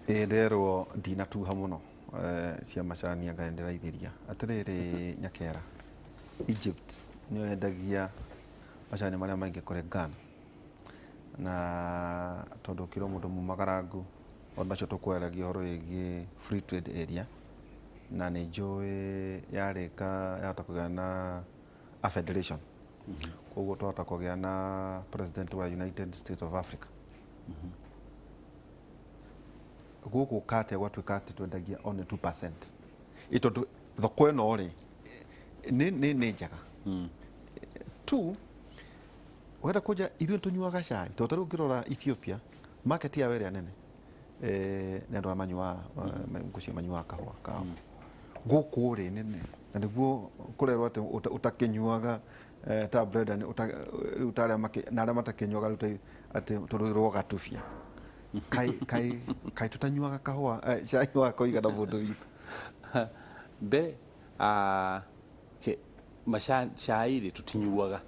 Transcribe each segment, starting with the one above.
Ĩĩ, nderwo ndinatuha mũno cia macani, anga nĩndĩraithĩria. Atĩrĩrĩ Nyakera, Egypt nĩyo yendagia macani marĩa maingĩ kũrĩ Ghana. Na tondũ ũkĩrĩ o mũndũ mumagarangu, maũndũ macio tũkwaragia ũhoro wĩgiĩ free trade area, na nĩ njũĩ yarĩka yahota kũgĩa na a federation. Koguo twahota kũgĩa na president wa United States of Africa. Gũkũ katĩa gwatuĩka atĩ twendagia only 2%? Ĩ tondũ thoko ĩno rĩ nĩ njega tu wenda kũnja, ithuĩ tũnyuaga cai, tondũ ta rĩu ũngĩrora Ethiopia, market yao ĩrĩa nene nĩ andũ arĩa manyuaga, ngũcia manyuaga kahũa kao. Gũkũ rĩ na nĩguo kũrerwo atĩ ũtakĩnyuaga ta Brenda rĩu ta arĩa na arĩa matakĩnyuaga rĩu atĩ tũrwĩrwo gatubia. Kaĩ tũtanyuaga kahũa, cai wa kũigana mũndũ witũ? Mbere cai rĩ, tũtinyuaga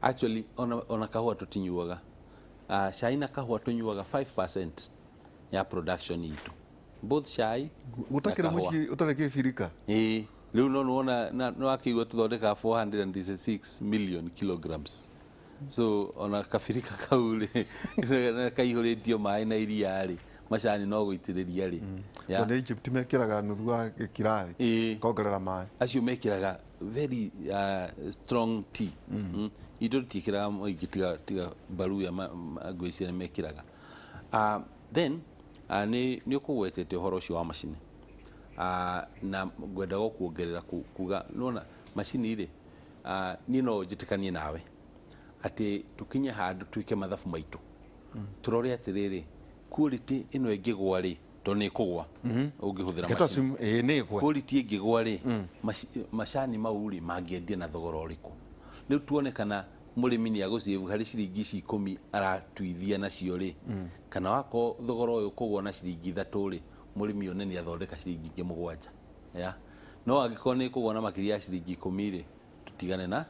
actually, ona kahũa tũtinyuaga. Cai na kahũa tũnyuaga 5% ya production itũ, both cai na gũtakĩrĩ kahũa. Mũciĩ ũtarĩ kĩbirika. Ĩĩ, rĩu no nĩwona nĩwakĩigua tũthondekaga 406 million kilograms, so ona kabirika kau rĩ kaihũrĩtio maĩ na iria rĩ, macani no gũitĩrĩria rĩ ya. Tondũ Egypt mekĩraga nuthu wa kĩrathi kongerera maĩ. Acio mekĩraga very strong tea. Itũ tũtiĩkĩraga maingĩ tiga baruya ngwĩciria nĩ mekĩraga. Then nĩ ũkũgwetete ũhoro ũcio wa macini, na ngwendaga kuongerera kuga nĩwona macini rĩ, niĩ no njĩtĩkanie nawe atĩ tũkinye handũ twĩke mathabu maitũ, tũrore atĩrĩrĩ, quality ĩno ĩngĩgwa rĩ, tondũ nĩ ĩkũgwa ũngĩhũthĩra Reke macini. Assume, ĩĩ, nĩ ĩgwe. Quality ĩngĩgwa rĩ, macani mau rĩ mangĩendia na thogora ũrĩkũ? Rĩu tuone kana mũrĩmi nĩ agũcĩvu harĩ ciringi ici 10 aratuithia nacio rĩ, kana wakorwo thogora ũyũ ũkũgwa na ciringi 3 rĩ, mũrĩmi one nĩ athondeka ciringi ingĩ 7 ya. No angĩkorwo nĩ ĩkũgwa na makĩria ya ciringi 10 rĩ, tũtigane na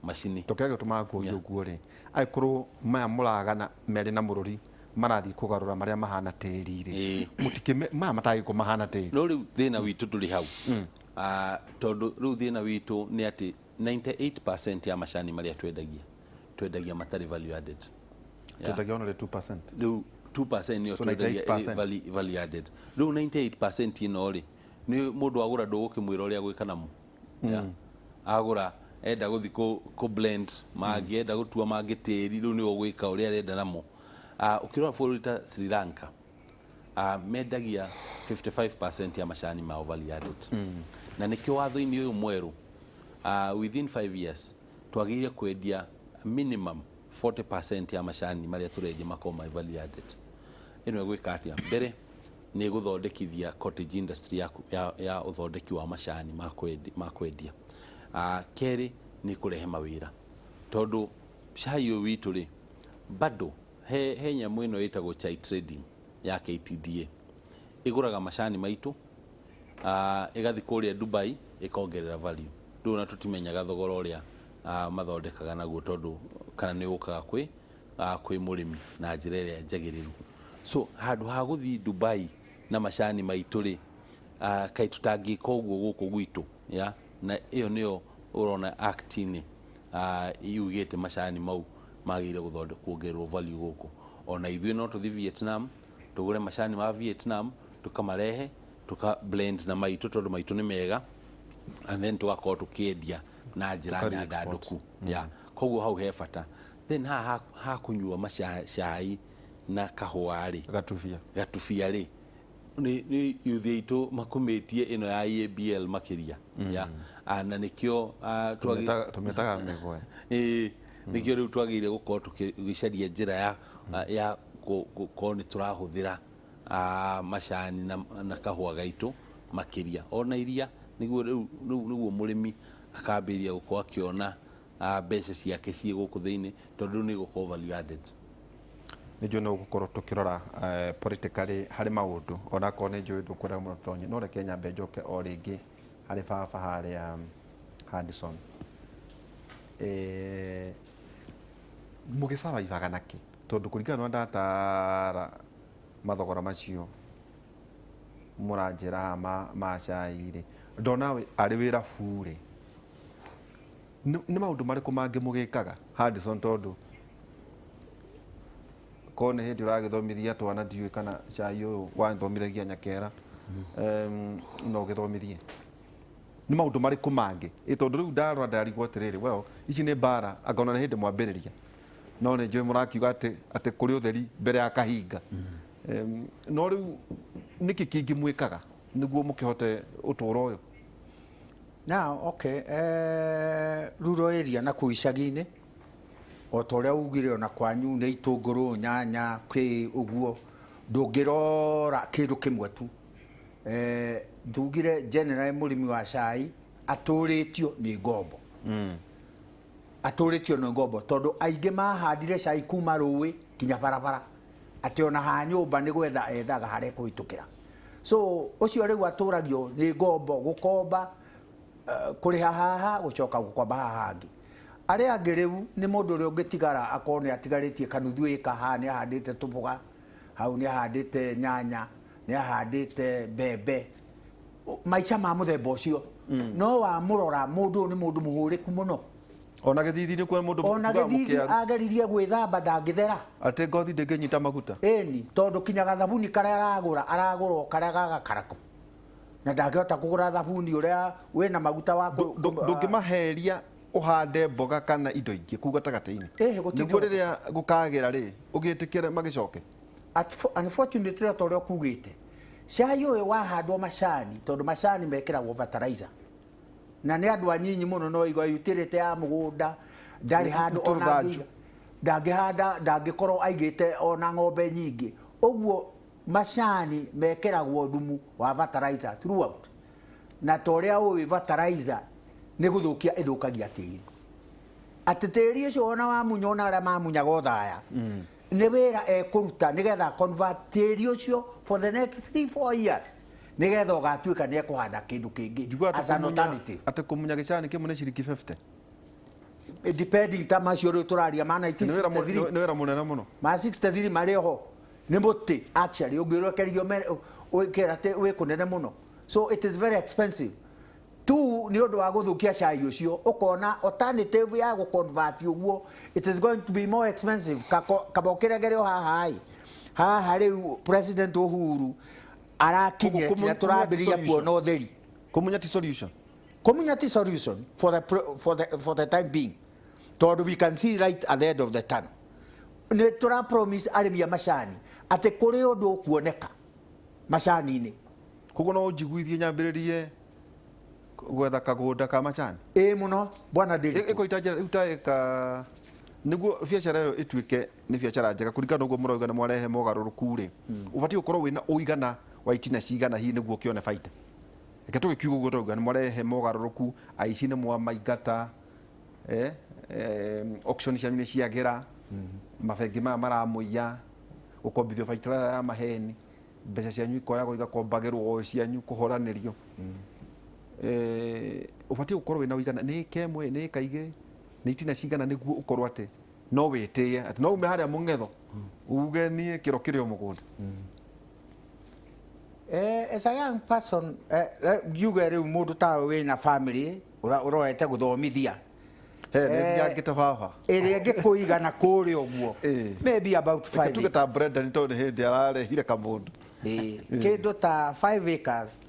macini. Tokĩrĩa gĩtũmaga kuoria ũguo rĩ, angĩkorwo maya mũragana merĩ na mũrũri marathiĩ kũgarũra marĩa mahana tĩri rĩ, mũtikĩme maya matagĩkorwo mahana tĩri. No rĩu thĩna witũ ndũrĩ hau. Tondũ rĩu thĩna witũ nĩ atĩ 98% ya macani marĩa twendagia, twendagia matarĩ value added. Yeah. Twendagia only 2%. Rĩu 2% nĩyo So twendagia ĩrĩ 98%. value added. Rĩu 98% ĩno rĩ, nĩ mũndũ agũra ndũgũkĩmwĩra ũrĩa gwĩka namo. Yeah. Agũra enda gũthi kũ blend mangĩ, enda gũtua mangĩ tĩri, rĩu nĩwe ũgwĩka ũrĩa arenda namo. Ũkĩrora bũrũri ta Sri Lanka, mendagia 55% ya macani mao value added. Na nĩkĩo watho-inĩ ũyũ mwerũ, within 5 years twagĩrĩire kwendia minimum 40% ya macani marĩa tũrendia makorwo me value added. Ĩno ĩgwĩka atĩa? Mbere nĩ ĩgũthondekithia cottage industry ya ũthondeki wa macani ma kwendia. Kerĩ nĩ kũrehe mawĩra, tondũ cai ũyũ witũ rĩ, bado he nyamũ ĩno ĩtagwo chai trading ya KTDA, ĩgũraga macani maitũ, ĩgathiĩ kũrĩa Dubai ĩkongerera value. Rĩu ona tũtimenyaga thogora ũrĩa mathondekaga naguo, tondũ kana nĩ ũkaga kwĩ mũrĩmi na njĩra ĩrĩa njagĩrĩru. So handũ ha gũthiĩ Dubai na macani maitũ rĩ, kaĩ tũtangĩka ũguo gũkũ gwitũ ya? Na ĩyo nĩyo ũrona act-inĩ yugĩte macani mau magĩrĩire kuongererwo value gũkũ. Ona ithuĩ no tũthiĩ Vietnam tũgũre macani ma Vietnam, tũkamarehe, tũka blend na maitũ, tondũ maitũ nĩ mega, and then tũgakorwo tũkĩendia na njĩra Tũka nyandandũku ya. Koguo hau he bata. Then haha ha kũnyua cai na kahũa rĩ, gatubia. Gatubia rĩ, nĩ yuthi aitũ makumĩtie ĩno ya EABL makĩria ya. Na nĩkĩo Tũmĩtaga mĩgwe. Ĩĩ, nĩkĩo rĩu twagĩrĩire gũkorwo tũgĩcaria njĩra ya gũkorwo nĩ tũrahũthĩra macani na kahũa gaitũ makĩria, ona iria, nĩguo rĩu nĩguo mũrĩmi akambĩrĩria gũkorwo akĩona mbeca ciake ciĩ gũkũ thĩinĩ, tondũ rĩu nĩ gũkorwo value added. Nĩ njũĩ no gũkorwo tũkĩrora politically harĩ maũndũ, onakorwo nĩ njũĩ ndũkwenda mũno tũtonye, no reke nyambe njoke o rĩngĩ harĩ baba harĩa Hudson. Mũgĩcabaibaga nakĩ? Tondũ kũringana na ũrĩa ndatara mathogora macio. Mũranjĩra haha ma cai rĩ, ndona arĩ wĩra burĩ. Nĩ maũndũ marĩkũ mangĩ mũgĩkaga, Hudson, tondũ korwo nĩ hĩndĩ ũragĩthomithia twana, ndiũĩ kana cai ũyũ wathomithagia nyakera, no ũgĩthomithie nĩ maũndũ marĩkũ mangĩ? Ĩ tondũ rĩu ndarora ndarigwo atĩrĩrĩ, well, ici nĩ mbara angona nĩ hĩndĩ mwambĩrĩria, no nĩ njũĩ mũrakiuga atĩ kũrĩ ũtheri mbere ya kahinga. No rĩu nĩkĩ kĩngĩ mwĩkaga nĩguo mũkĩhote ũtũũro ũyũ? Now, okay, rural area na kũu icagi-inĩ, o ta ũrĩa ugire, ona kwanyu nĩ itũngũrũ, nyanya, kĩ ũguo, ndũngĩrora kĩndũ kĩmwe tu. Tugire generally mũrĩmi wa cai atũrĩtio nĩ ngombo. Atũrĩtio nĩ ngombo tondũ aingĩ mahandire cai kuma rũĩ kinya barabara, atĩ ona ha nyũmba nĩ gwetha ethaga harĩa kũhĩtũkĩra. So ũcio rĩu atũragio nĩ ngombo, gũkomba, kũrĩha haha, gũcoka gũkomba haha hangĩ. Arĩa angĩ rĩu nĩ mũndũ ũrĩa ũngĩtigara akorwo nĩ atigarĩtie kanuthu ĩka, haha nĩ ahandĩte tũboga, hau nĩ ahandĩte nyanya, nĩ ahandĩte mbembe, maica ma mũthemba ũcio. No wamũrora mũndũ ũyũ nĩ mũndũ mũhũrĩku mũno. Ona gĩthithi nĩ kuona mũndũ ona tugaga gĩthithi mũkĩaru. Ageririe gwĩthamba ndangĩthera. Atĩ ngothi ndĩngĩnyita maguta. Ĩni, tondũ kinya gathabuni karĩa aragũra, aragũra o karĩa ga gakarakũ, na ndangĩhota kũgũra thabuni ũrĩa wĩna maguta wa Ndũngĩmaheria ũhande mboga kana indo ingĩ kũu gatagatĩ-inĩ Ĩhĩ, gũtingĩhota. nĩguo rĩrĩa gũkagĩra rĩ, ũgĩtĩkĩre magĩcoke? Unfortunately, ta ũrĩa ũkugĩte, cai ũyũ wahandwo macani, tondũ macani mekĩragwo fertilizer na nĩ andũ anyinyi mũno, no igua utility ya mũgũnda ndarĩ handũ ona Tũrũthanju. Ndangĩhanda, ndangĩkorwo aigĩte ona ng'ombe nyingĩ ũguo. Macani mekĩragwo thumu wa fertilizer throughout, na ta ũrĩa ũĩ, fertilizer nĩ gũthũkia ĩthũkagia tĩri, atĩ tĩri ũcio ona wamunya, ona arĩa mamunyaga ũthaya nĩ wĩra ekũruta nĩgetha convert tĩri ũcio for the next 3 4 years, nĩgetha ũgatuĩka nĩ ekũhanda kĩndũ kĩngĩ Njiguaga as an alternative. Atĩ kũmunya gĩcani kĩmwe nĩ ciringi 50. Depending, ta macio rĩu tũraria ma Nĩ wĩra 1963. Nĩ wĩra mũnene mũno. Ma 63 marĩ ho nĩ mũtĩ actually ũngĩrekererio wĩkĩra atĩ wĩ kũnene mũno, so it is very expensive tu nĩ ũndũ wa gũthũkia cai ũcio. Ũkona alternative ya gũconvert ũguo, it is going to be more expensive. Kaba ũkĩregere o haha ĩ haha rĩu President Uhuru arakinyire Koguo kinya kũmunya ti tũrambĩrĩria solution. kuona ũtheri. Kũmunya ti solution. Kũmunya ti solution for the time being, tondũ we can see light at the end of the tunnel. Nĩ tũra promise arĩmi a macani atĩ kũrĩ ũndũ ũkuoneka macani-inĩ. Koguo no ũnjiguithie nyambĩrĩrie gwetha kagũnda ka macani? Ĩ mũno, bwana Ndiritu. Ĩkoita njĩra rĩu ta ĩka nĩguo biacara ĩyo ĩtuĩke nĩ biacara njega, kũringana na ũguo mũrauga nĩ mwarehe mogarũrũku rĩ, ũbatiĩ gũkorwo wĩna ũigana wa itina cigana hihi nĩguo ũkĩone baita? Reke tũgĩkiuga ũguo, tauga nĩ mwarehe mogarũrũku, aici nĩ mwamaingata, auction cianyu nĩ ciagĩra, mabengi maya maramũiya, gũkombithio fertilizer ya maheni, mbeca cianyu ikoyagwo igakombagĩrwo o cianyu kũhoranĩrio. Ũbatiĩ gũkorwo wĩna ũigana nĩ ĩka ĩmwe, nĩ ĩka igĩrĩ, nĩ itina cigana nĩguo ũkorwo atĩ no wĩtĩe atĩ no ume harĩa mũng'etho uge niĩ kĩro kĩrĩ o mũgũnda? As a young person, ngiuge rĩu mũndũ tawe wĩna family ũroete gũthomithia, He nĩ thiangĩte baba. Ĩrĩa ĩngĩkũigana kũrĩa ũguo, maybe about Reke 5 tuge ta Brendan, tondũ nĩ hĩndĩ ararehire kamũndũ. Kĩndũ ta 5 acres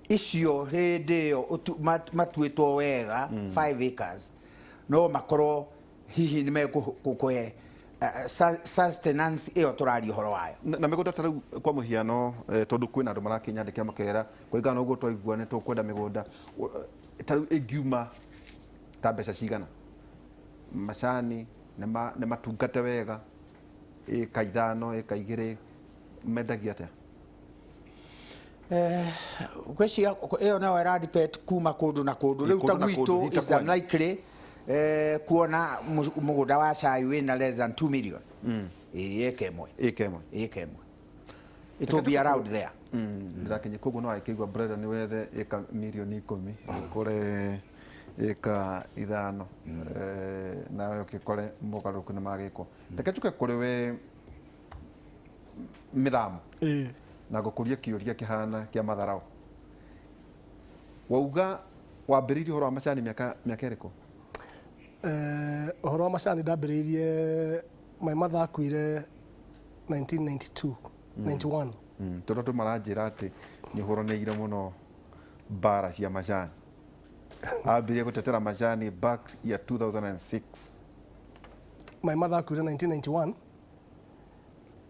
icio hĩndĩ ĩyo matuĩtwo wega, 5 acres no makorwo hihi nĩ megũkũhe sustenance ĩyo tũraria ũhoro wayo. Na mĩgũnda ta rĩu kwa mũhiano, tondũ kwĩna andũ marakĩnyandĩkĩra makera kũringana na ũguo twaigua nĩ tũkwenda mĩgũnda. Ta rĩu ĩngiuma ta mbeca cigana, macani nĩ matungate wega, ĩka 5, ĩka 2, mendagia atĩa? Ngwĩciria ĩyo nayo ĩra depend kuma kũndũ na kũndũ. Rĩu ta Kũndũ na kũndũ, gwitũ hihi ta is kwanyu. unlikely kuona mũgũnda wa cai wĩna less than 2 million. Ĩĩ, ĩka ĩmwe. Ĩka ĩmwe. Ĩka ĩmwe, it will be around there. Ndĩrakinyia koguo no agĩkĩigua Brenda nĩ wethe ĩka mirioni 10 ũkore ĩka 5, nawe ũkĩkore mogarũrũku nĩ magĩkwo. Reke njuke kũrĩ we mĩthamo. Na ngũkũria kĩũria kĩhana kĩa matharau. Wauga wambĩrĩirie ũhoro wa macani mĩaka ĩrĩkũ? Ũhoro wa macani ndambĩrĩirie my mother akuire 1992, 91. Tondũ andũ maranjĩra atĩ nĩ ũhũranĩire mũno mbara cia macani. Ambĩrĩirie gũtetera macani back year 2006. My mother akuire 1991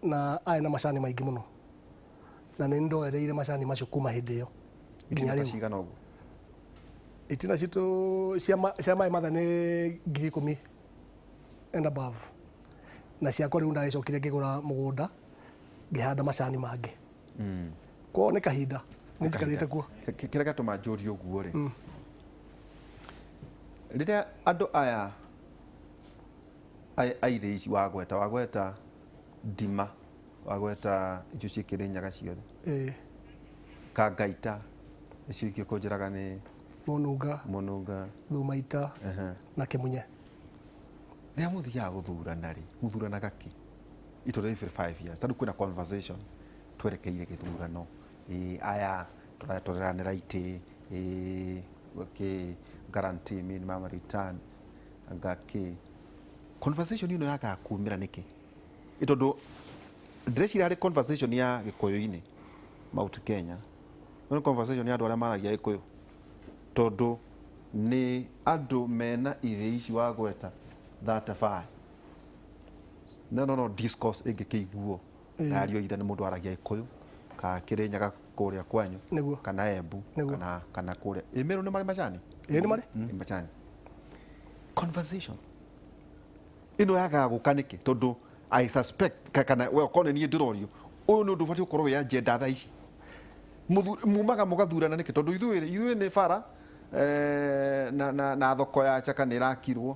na arĩ na macani maingĩ mũno, na nĩ ndoereire macani macio kuma hĩndĩ ĩyo nginya Itina rĩu. cigana ũguo? Itina citũ cia my mother nĩ 10,000 and above, na ciakwa rĩu ndagĩcokire ngĩgũra mũgũnda ngĩhanda macani mangĩ. Kwao nĩ kahinda nĩ njikarĩte kuo. Kĩrĩa gĩatũma njũrie ũguo rĩ, rĩrĩa andũ aya a ithĩi ici wagweta ndima, wagweta icio ciĩ Kĩrĩnyaga ciothe, kangaita icio ingĩ kũnjĩraga nĩ Mũnunga, Mũnunga, Thumaita na Kĩmunye. Rĩrĩa mũthiaga gũthurana rĩ, mũthuranaga kĩ? Itũra every 5 years tarĩu kwĩna conversation twerekeire gĩthurano, ĩ aya tũreranĩra itĩ, ĩ kĩ guarantee minimum return, anga kĩ. Conversation ĩno yagaga kumĩra nĩkĩ? Ĩ tondũ ndĩreciria harĩ conversation ya Gĩkũyũ-inĩ Mount Kenya, ĩno nĩ conversation ya andũ arĩa maragia Gĩkũyũ, tondũ nĩ andũ mena ithĩi ici wagweta 35. No discourse ĩngĩkĩiguo yario ithe nĩ mũndũ waragia Gĩkũyũ kana Kĩrĩnyaga kũrĩa kwanyu, kana Embu, kana kũrĩa ĩ Meru nĩ marĩ macani? Ĩ nĩ marĩ. Nĩ macani. Conversation ĩno yagaga gũka nĩkĩ? Tondũ I suspect kana we okorwo nĩ niĩ ndĩrorio ũyũ nĩ ũndũ ũbatiĩ gũkorwo wĩ agenda thaa ici. Mumaga mũgathurana nĩkĩ? Tondũ ithuĩ nĩ bara, na thoko ya Chaka nĩ ĩrakirwo,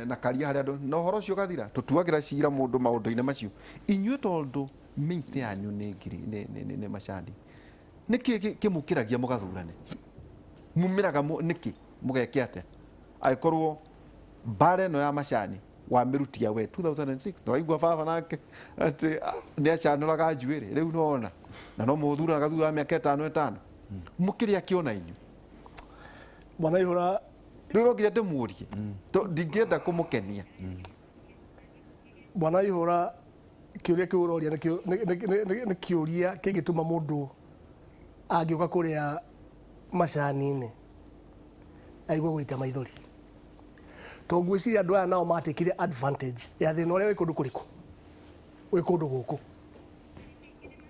na karia harĩa andũ, na ũhoro ũcio ũgathira. Tũtuagĩra cira mũndũ maũndũ-inĩ macio. Inyuĩ tondũ mainstay yanyu nĩ ngiri, nĩ macani, nĩkĩ kĩmũkĩragia mũgathurane? Mumĩraga nĩkĩ? Mũgeke atĩa? Angĩkorwo mbara ĩno ya macani wamĩrutia we 2006, na waigua baba nake atĩ nĩ acanũraga njuĩrĩ, rĩu nĩwona, na no mũthuranaga thutha wa mĩaka ĩtano ĩtano, mũkĩrĩa kĩona inyuĩ? Bwana Ihũra, rĩu no nginya ndĩmũrie, ndingĩenda kũmũkenia. Bwana Ihũra, kĩũria kĩu ũroria nĩ kĩũria kĩngĩtũma mũndũ angĩũka kũrĩa macani-inĩ aigue gũita maithori. Tondũ ngwĩciria andũ aya nao matekire advantage ya thĩna ũrĩa wĩ kũndũ kũrĩkũ, wĩ kũndũ gũkũ.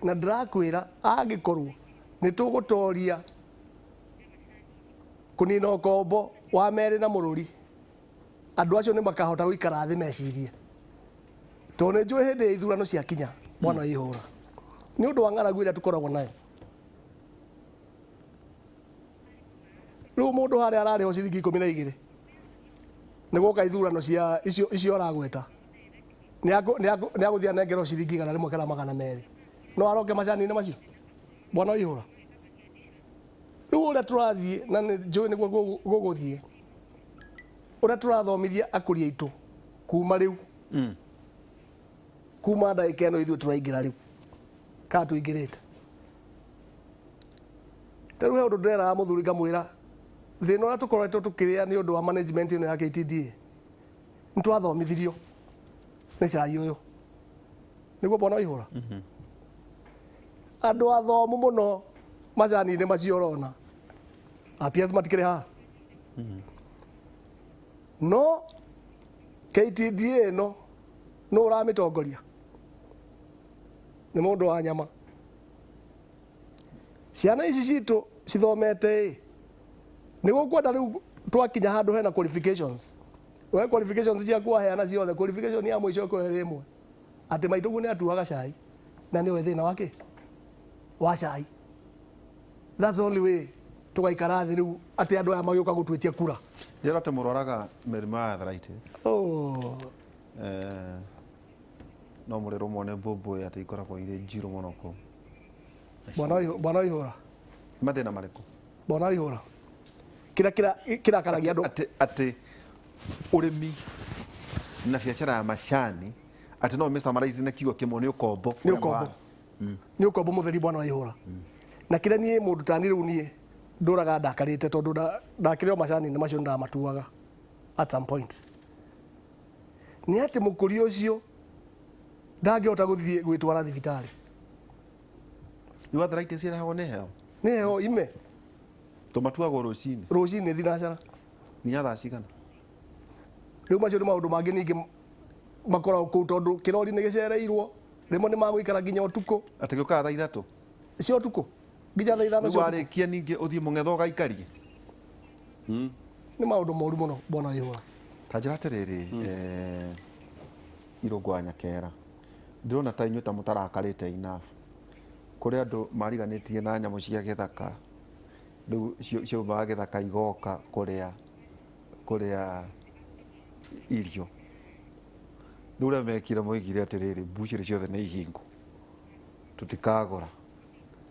Na ndĩrakwĩra angĩkorwo nĩ tũgũtoria kũnina ũkombo wa merĩ na mũrũri, andũ acio nĩ makahota gũikara thĩ mecirie. Tondũ nĩ njũĩ hĩndĩ ya ithurano ciakinya, mwana wa Ihũra, nĩ ũndũ wa ng'aragu ĩrĩa tũkoragwo nayo. Rĩu mũndũ harĩa ararĩhwo ciringi 12 nĩ gũka ithurano cia icio aragweta, nĩ agũthiĩ anengerwo ciringi 100 kana 200, no aroke macani-inĩ macio bwana wa Ihũra. Rĩu ũrĩa tũrathiĩ na nĩ njũĩ nĩguo gũgũthiĩ, ũrĩa tũrathomithia akũria aitũ kuma rĩu, kuma ndagĩka ĩno ithuĩ tũraingĩra rĩu, kana tũingĩrĩte. Ta rĩu he ũndũ ndĩreraga mũthuri ngamwĩra, thĩna ũrĩa tũkoretwo tũkĩrĩa nĩ ũndũ wa management ĩno ya KTDA, nĩ twathomithirio nĩ cai ũyũ. Nĩguo bwana wa Ihũra? Andũ athomu mũno macani-inĩ macio ũrona, APS matikĩrĩ haha. No KTDA ĩno nũ ũramĩtongoria? Nĩ mũndũ wa nyama. Ciana ici citũ cithomete ĩ, nĩ gũkwenda rĩu twakinya handũ hena qualifications. We qualifications ciaku waheana ciothe, qualification ya mũico ĩkorwo ĩrĩ ĩmwe, atĩ maitũguo nĩ atuaga cai na nĩwe thĩna wake wa cai. That's the only way tũgaikara thĩ rĩu atĩ andũ aya magĩũka gũtwĩtia kura. Ndĩrona atĩ mũrwaraga mĩrimũ ya arthritis. No mũrĩrũmwo nĩ mbũmbũĩ atĩ ikoragwo irĩ njirũ mũno kũu. Bwana Ihũra. Mathĩna marĩkũ? Bwana Ihũra. Kĩrĩa kĩrakaragia andũ. Atĩ ũrĩmi na biacara ya macani atĩ no mĩ summarize na kiugo kĩmwe nĩ ũkombo. Nĩ ũkombo. Nĩ ũkombo mũtheri, bwana wa ihũra. Na kĩrĩa niĩ mũndũ tani rĩu niĩ ndũraga ndakarĩte, tondũ ndakĩrĩ o macani-inĩ macio ndamatuaga at some point, nĩ atĩ mũkũria ũcio ndangĩhota gũthiĩ gwĩtwara thibitarĩ. Rĩu arthritis ĩrehagwo nĩ heho? Nĩ heho ime. Tũmatuagwo rũcinĩ? Rũcinĩ, thinacara. Nginya thaa cigana? Rĩu macio nĩ maũndũ mangĩ ningĩ makoragwo kũu, tondũ kĩrori nĩ gĩcereirwo, rĩmwe nĩ magũikara nginya ũtukũ. Atĩ gĩũkaga thaa 3? Cia ũtukũ nginya thaa 5 Rĩu cia ũtukũ. Warĩkia ningĩ ũthiĩ mũng'etho ũgaikarie. Nĩ maũndũ moru mũno, bwana Ihũra. Ta njĩra atĩrĩrĩ, Irũngũ wa Nyakera, ndĩrona ta inyuĩ ta mũtarakarĩte enough. Kũrĩ andũ mariganĩtie na nyamũ cia gĩthaka, rĩu ciaumaga gĩthaka igoka kũrĩa irio. Rĩu ũrĩa mekire, moigire atĩrĩrĩ, mbucĩrĩ ciothe nĩ ihingwo, tũtikagũra.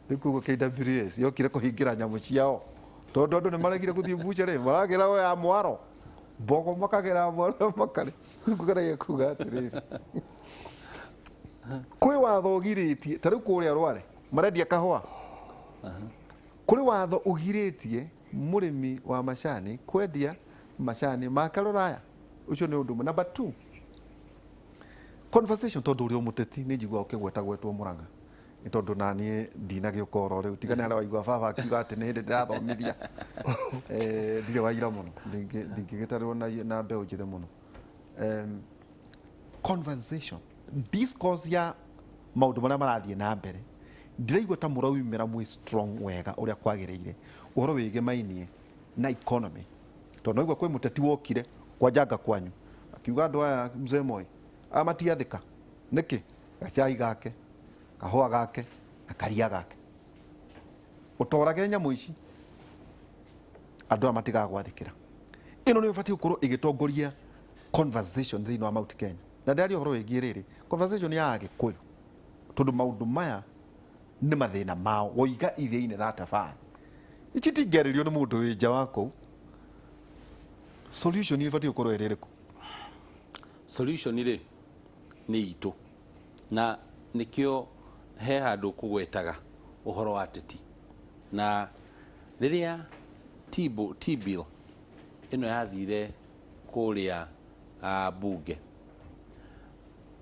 Rĩu koguo KWS yokire kũhingĩra nyamũ ciao, tondũ andũ nĩ maregire gũthiĩ mbucĩrĩ, maragĩra o ya mwaro mbogo, makagera mwaro makarĩ. Rĩu ngũgeragia kuga atĩrĩrĩ, kwĩ watho ũgirĩtie, ta rĩu kũrĩa Rware marendia kahũa, kũrĩ watho ũgirĩtie mũrĩmi wa macani kwendia macani make rũraya. Ũcio nĩ ũndũ ũmwe. Number two, conversation, tondũ ũrĩ o mũteti, nĩ njiguaga ũkĩgweta gwetwo Mũrang'a, nĩ tondũ naniĩ ndinagĩũka oro rĩu, tiga nĩ harĩa waigua baba akiuga atĩ nĩ hĩndĩ ndĩrathomithia. Ndirĩ waira mũno, ndingĩgĩtarĩrwo na mbeũ njĩthĩ mũno. Conversation, discourse ya maũndũ marĩa marathiĩ na mbere, ndĩraigua ta mũraumĩra mwĩ strong wega ũrĩa kwagĩrĩire ũhoro wĩgĩmainie na economy, tondũ naigua kwĩ mũteti wokire kwanjanga kwanyu akiuga andũ aya, mzee Moi, aya matiathĩka nĩkĩ, gacai gake, kahũa gake na karia gake, ũtorage nyamũ ici, andũ aya matigagwathĩkĩra. Ĩno nĩ ũbatiĩ gũkorwo ĩgĩtongoria conversation thĩinĩ wa Mount Kenya, na ndĩraria ũhoro wĩgiĩ rĩrĩ conversation ya Agĩkũyũ, tondũ maũndũ maya nĩ mathĩna mao. Woiga iria-inĩ thatabaa ici itingĩarĩrio nĩ mũndũ wĩ nja wa kũu. Solution ĩbatiĩ gũkorwo ĩrĩ ĩrĩkũ? Solution rĩ, nĩ itũ, na nĩkĩo he handũ kũgwetaga ũhoro wa teti, na rĩrĩa T-bill ĩno yathire kũrĩa bunge,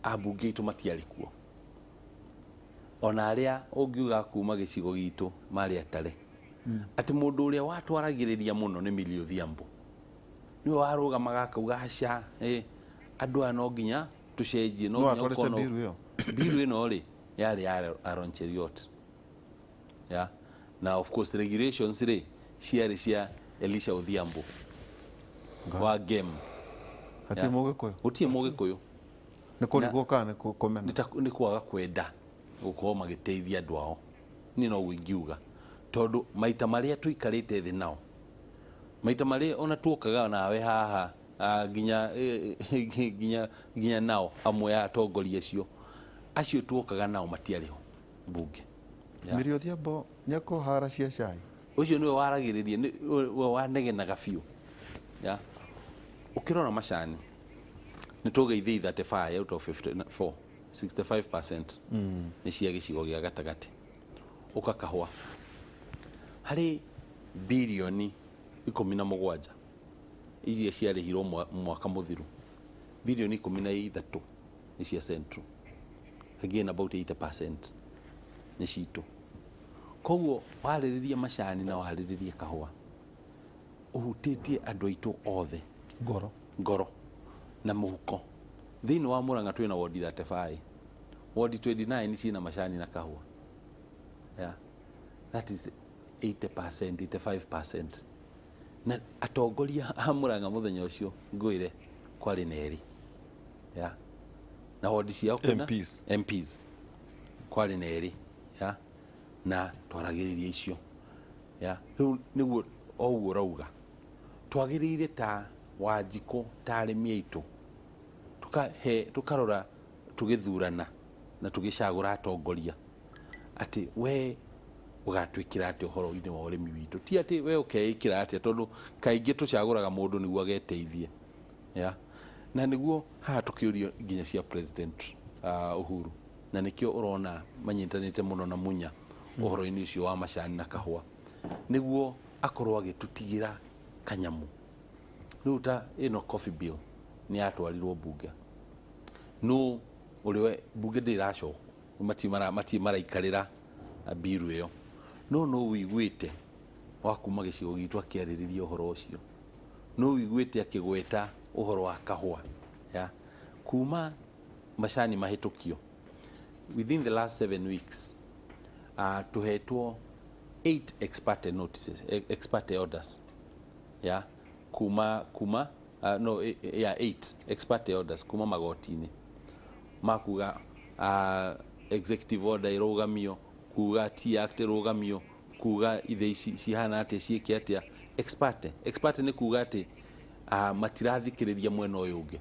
ambunge aitũ matiarĩ kuo, ona arĩa ũngiuga kuma gĩcigo gitũ marĩ atare. Atĩ mũndũ ũrĩa watwaragĩrĩria mũno nĩ Millie Odhiambo, nĩwe warũgamaga akauga, aca, andũ aya no nginya tũcenjie, no No nginya atwarĩte gũkorwo na- bill ĩyo? Bill ĩno rĩ, yarĩ ya Aaron Cheruiyot, yeah. Na of course regulations rĩ, ciarĩ cia Elisha Odhiambo wa game. Hatirĩ Mũgĩkũyũ? Gũtirĩ Mũgĩkũyũ. Nĩ kũrigwo kana nĩ kũmena? Nĩ kwaga kwenda gũkorwo magĩteithia andũ ao, niĩ noguo ingiuga, tondũ maita marĩa tũikarĩte thĩ nao, maita marĩa ona tuokaga nawe haha, nginya nao amwe a atongoria acio tuokaga nao matiarĩ ho mbunge. Yeah. Millie Odhiambo nĩ ekũhara cia cai? Ũcio nĩwe waragĩrĩria, nĩwe wanegenaga biũ. Yeah. Ũkĩrora macani, nĩ tũgeithia 35 out of 54, 65% nĩ cia gĩcigo gĩa gatagatĩ. Ũka kahũa, harĩ birioni 17 iria ciarĩhirwo mwaka mũthiru, birioni 13 nĩ cia Central. Again, about 80% nĩ citũ. Koguo warĩrĩria macani na warĩrĩrie kahũa, ũhutĩtie andũ aitũ othe. Ngoro. Ngoro na mũhuko. Thĩinĩ wa Murang'a twĩna wodi 35, wodi 29 ciĩna macani na kahũa. Yeah. That is 80%, 85%. Na atongoria a Murang'a mũthenya ũcio, ngwĩre kwarĩ na erĩ, yeah. Na wodi ciao kwĩna MPs. MPs kwarĩ na erĩ, yeah. Na twaragĩrĩria icio, yeah. Rĩu nĩguo o ũguo ũrauga, twagĩrĩire ta Wanjikũ, ta arĩmi aitũ, tukahe tukarora tũgĩthurana na tũgĩcagũra atongoria atĩ we ũgatwĩkĩra atĩa ũhoro-inĩ wa ũrĩmi witũ, ti atĩ we ũkeĩkĩra atĩa, tondũ kaingĩ tũcagũraga mũndũ nĩguo ageteithie, yeah? Na nĩguo haha tũkĩũrio nginya cia President Uhuru. Na nĩkĩo ũrona manyitanĩte mũno na Munya ũhoro-inĩ ũcio wa macani na kahũa, nĩguo akorwo agĩtũtigĩra kanyamũ. Rĩu ta ĩno coffee bill nĩ yatwarirwo mbunge, no ũrĩa mbunge ndĩracokwo, matirĩ maraikarĩra bill ĩyo, no no ũiguĩte wa kuma gĩcigo gitũ akĩarĩrĩria ũhoro ũcio, no ũiguĩte akĩgweta ũhoro wa kahũa ya kuma macani mahĩtũkio within the last 7 weeks. Tuhetwo 8 ex parte notices, ex parte orders ya kuma no ya 8 ex parte orders kuma magoti-inĩ makuga executive order ĩrũgamio, kuga Tea Act ĩrũgamio, kuga ithe ici cihana atĩa, ciĩke atĩa. Ex parte, ex parte nĩ kuga atĩ matirathikĩrĩria mwena ũyũ ũngĩ,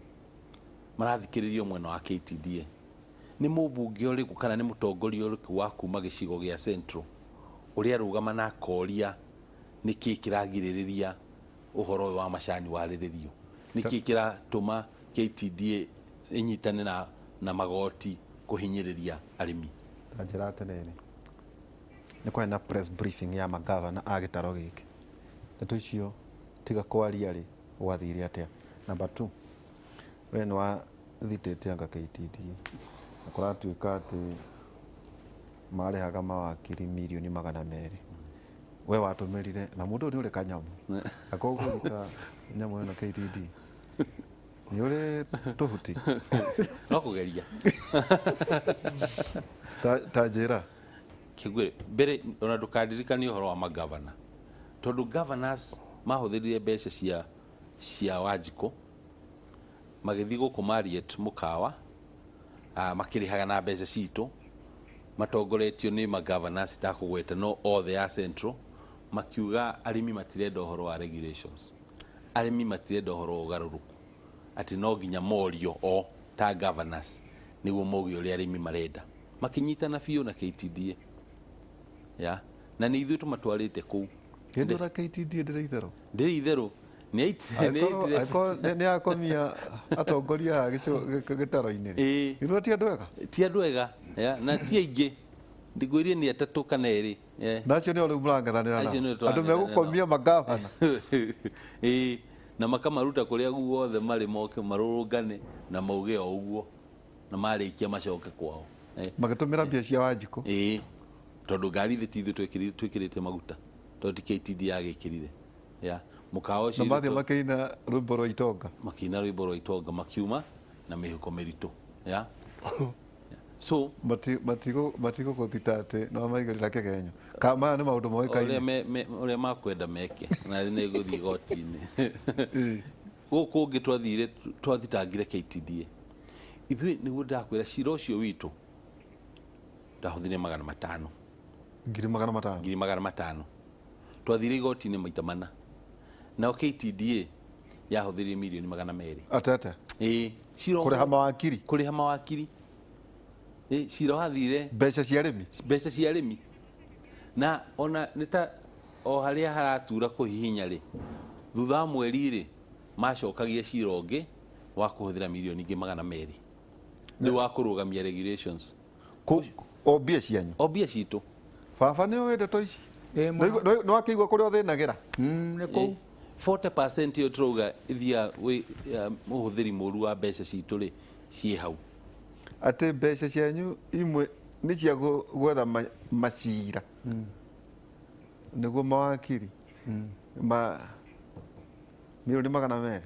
marathikĩrĩrio mwena wa KTDA. Nĩ mũmbunge ũrĩkũ kana nĩ mũtongoria ũrĩkũ wa kuma gĩcigo gĩa Central ũrĩa arũgama na akoria nĩkĩ kĩragirĩrĩria ũhoro ũyũ wa macani warĩrĩrio, nĩkĩ kĩratũma KTDA ĩnyitane na magoti kũhinyĩrĩria arĩmi? Ta njĩra atĩrĩrĩ, nĩ kwarĩ na press briefing ya magavana a gĩtaro gĩkĩ, ndeto icio tiga kwaria rĩ, gwathire atĩa? Number two, we nĩ wathitĩte anga KTDA na kũratuĩka atĩ marĩhaga mawakiri mirioni 200, we watũmĩrire na mũndũ ũyũ nĩ ũrĩ kanyamũ akorwo kũruta nyamũ ĩno KTDA nĩ ũrĩ tũhuti. No kũgeria. Ta njĩra. Kĩguĩ mbere ona ndũkandirikanie ũhoro wa magavana, tondũ governors mahũthĩrire mbeca cia Wanjikũ magĩthiĩ gũkũ Marriott mũkawa, makĩrĩhaga na mbeca citũ, matongoretio nĩ magovernors itakũgweta, no othe ya Central, makiuga arĩmi matirenda ũhoro wa regulations, arĩmi matirenda ũhoro wa ũgarũrũku, atĩ no nginya morio o ta governors nĩguo mauge ũrĩa arĩmi marenda. Makĩnyitana biũ na KTDA ya na nĩ ithuĩ tũmatwarĩte kũu. Kĩndũ na KTDA ndĩrĩ itherũ. Ndĩrĩ itherũ, nĩ aitire. Angĩkorwo nĩ akomia atongoria a gĩtaro-inĩ rĩ, ithuĩ ti andũ ega. Ti andũ ega ya, na ti aingĩ, ndigwĩrie nĩ atatũ kana erĩ. Na acio nĩo rĩu mũrang'ethanĩra Acio nao. nĩo Andũ tũrang'ethanĩra. Megũkomia magavana. Ĩĩ, na makamaruta kũrĩa guothe marĩ, moke marũrũngane na mauge o ũguo, na marĩkia macoke kwao. Magĩtũmĩra mbia cia Wanjikũ. Ĩĩ, tondũ ngari ithe ti ithuĩ twĩkĩrĩte maguta, tondũ ti KTD yagĩkĩrire ya mũkawa na ũcio. Mathiĩ makĩina rwĩmbo rwa itonga. Makĩina rwĩmbo rwa itonga, makiuma na mĩhuko mĩritũ ya so Matigũgũthita atĩ no maigĩrĩra kĩgenyo ka maya nĩ maũndũ ũrĩa moĩkaine. Ũrĩa makwenda meke na nĩ gũthiĩ igoti-inĩ. Gũkũ ũngĩ twathire twathitangire KTDA ithuĩ, nĩguo ndakwĩra cira ũcio witũ ndahũthire 500. 500,000? 500,000. Twathire igoti-inĩ maita mana, nao KTDA yahũthĩrire mirioni 200. Atete? Ĩĩ, cira ũmwe. Kũrĩha mawakiri? Kũrĩha mawakiri. Ĩĩ, cira wathire. Mbeca cia arĩmi. Mbeca cia arĩmi, na ona nĩ ta o harĩa haratura kũhihinya rĩ, thutha wa mweri rĩ, macokagia cira ũngĩ wa kũhũthĩra mirioni ingĩ 200, rĩu wa kũrũgamia regulations. O mbia cianyu? O mbia citũ. Baba, nĩ ũĩ ndeto ici? Ĩĩ, mũno. Nĩ wakĩigua kũrĩa ũthĩnagĩra? Nĩ kũu. 40% ĩyo tũrauga ĩthiaga ũhũthĩri mũru wa mbeca citũ rĩ, ciĩ hau. Atĩ mbeca cianyu imwe nĩ cia gwetha macira nĩguo mawakiri ma mirioni 200,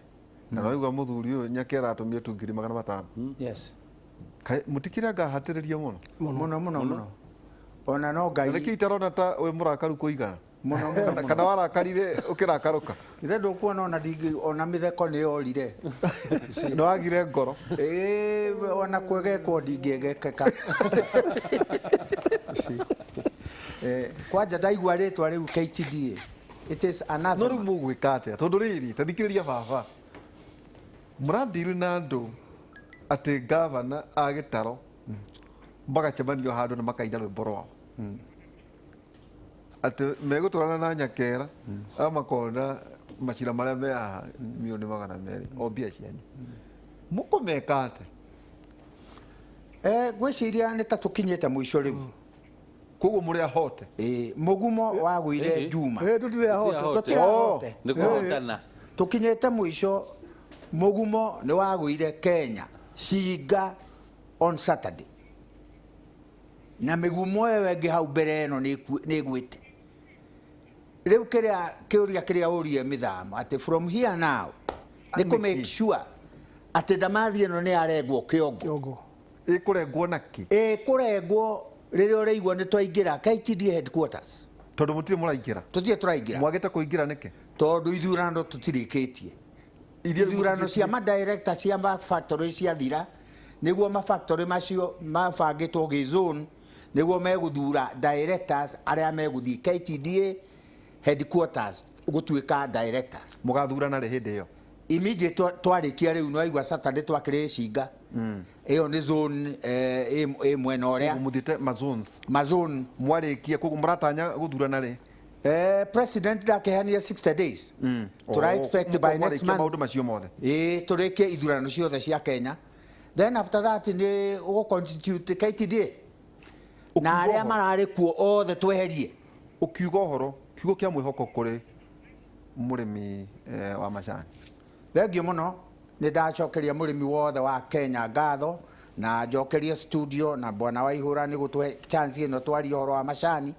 na waigua mũthuri ũyũ Nyakera atũmie tu 500,000. Yes. Kaĩ mũtikĩrĩ anga hatĩrĩria mũno? Mũno mũno mũno, ona no Na Ngai. Nĩkĩ itarona ta wĩ mũrakaru kũigana? Mũno mũno. Kana warakarire ũkĩrakarũka? Ithe ndũkuona ona ndingĩ, ona mĩtheko nĩ yorire. Nĩ wagire ngoro? Ĩĩ, ona kwegekwo ndingĩegekeka. Kwanja ndaigua rĩtwa rĩu KTDA, it is No another. rĩu mũgwĩka atĩa, tondũ rĩrĩ, ta thikĩrĩria baba, mũrandiru na andũ atĩ gavana a gĩtaro magacemanio handũ na makaina rwĩmbo rwao atĩ megũtwarana na Nyakera a makona macira marĩa me haha 200,000,000 o mbia cianyu, mũkũmeka atĩa? Ngwĩciria nĩ ta tũkinyĩte mũico rĩu. Koguo mũrĩ ahote. Ĩĩ, mũgumo wagũire Juma. Tũtirĩ ahote. Tũtirĩ ahote. Nĩ kũhotana. Tũkinyĩte mũico, mũgumo nĩ wagũire Kenya Cinga on Saturday, na mĩgumo ĩyo ĩngĩ hau mbere ĩno nĩ ĩgwĩte. Rĩu kĩrĩa kĩũria kĩrĩa ũrie mĩthamo atĩ from here now nĩ kũ make sure atĩ ndamathi ĩno nĩ yarengwo kĩongo. Kĩongo. Ĩkũrengwo na kĩ? Ĩkũrengwo rĩrĩa ũraigua nĩ twaingĩra KTDA headquarters. Tondũ mũtirĩ mũraingĩra. Tũtirĩ tũraingĩra. Mwagĩte kũingĩra nĩkĩ? Tondũ ithurano tũtirĩkĩtie. Ithurano cia madirector cia mafactory ciathira, nĩguo mafactory macio mabangĩtwo gĩ zone, nĩguo megũthura directors arĩa megũthiĩ KTDA headquarters gũtuĩka directors. Mũgathurana rĩ hĩndĩ ĩyo? Immediate twarĩkia rĩu nĩ waigua Saturday twakĩrĩ Cinga. Ĩyo nĩ zone ĩ mwena ũrĩa. Mũthiĩte ma zones. Ma zone. Mwarĩkia koguo mũratanya gũthurana rĩ? President ndakĩheanire 60 days. Tũra expect by next month. Maũndũ macio mothe. Ĩĩ, tũrĩkie ithurano ciothe cia Kenya. Then after that nĩ ũgũ constitute KTDA. Na arĩa mararĩ kuo othe tweherie. Ũkiuga ũhoro, kiugo kĩa mwĩhoko kũrĩ mũrĩmi wa macani. Thengiũ mũno, nĩ ndacokeria mũrĩmi wothe wa Kenya ngatho, na njokerie studio na bwana Waihũra nĩ gũtũhe chance ĩno twarie ũhoro wa macani.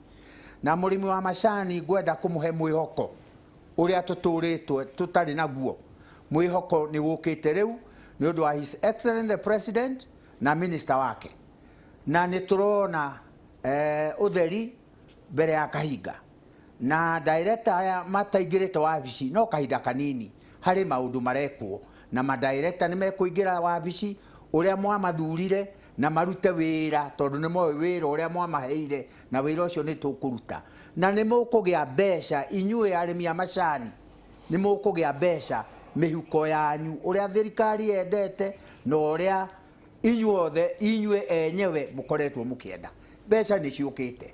Na mũrĩmi wa macani ngwenda kũmũhe mwĩhoko ũrĩa tũtũrĩtwe tũtarĩ naguo. Mwĩhoko nĩ wũkĩte rĩu nĩ ũndũ wa His Excellency the President na minister wake. Na nĩ tũrona ũtheri mbere ya kahinga. Na director aya mataingĩrĩte wabici no kahinda kanini harĩ maũndũ marekwo, na madirector nĩ mekũingĩra wabici ũrĩa mwamathurire na marute wĩra, tondũ nĩ moĩ wĩra ũrĩa mwamaheire na wĩra ũcio nĩ tũkũruta. Na nĩ mũkũgĩa mbeca inyuĩ arĩmi a macani, nĩ mũkũgĩa mbeca mĩhuko yanyu ũrĩa thirikari yendete na ũrĩa inyuothe inyuĩ enyewe mũkoretwo mũkĩenda. Mbeca nĩ ciũkĩte.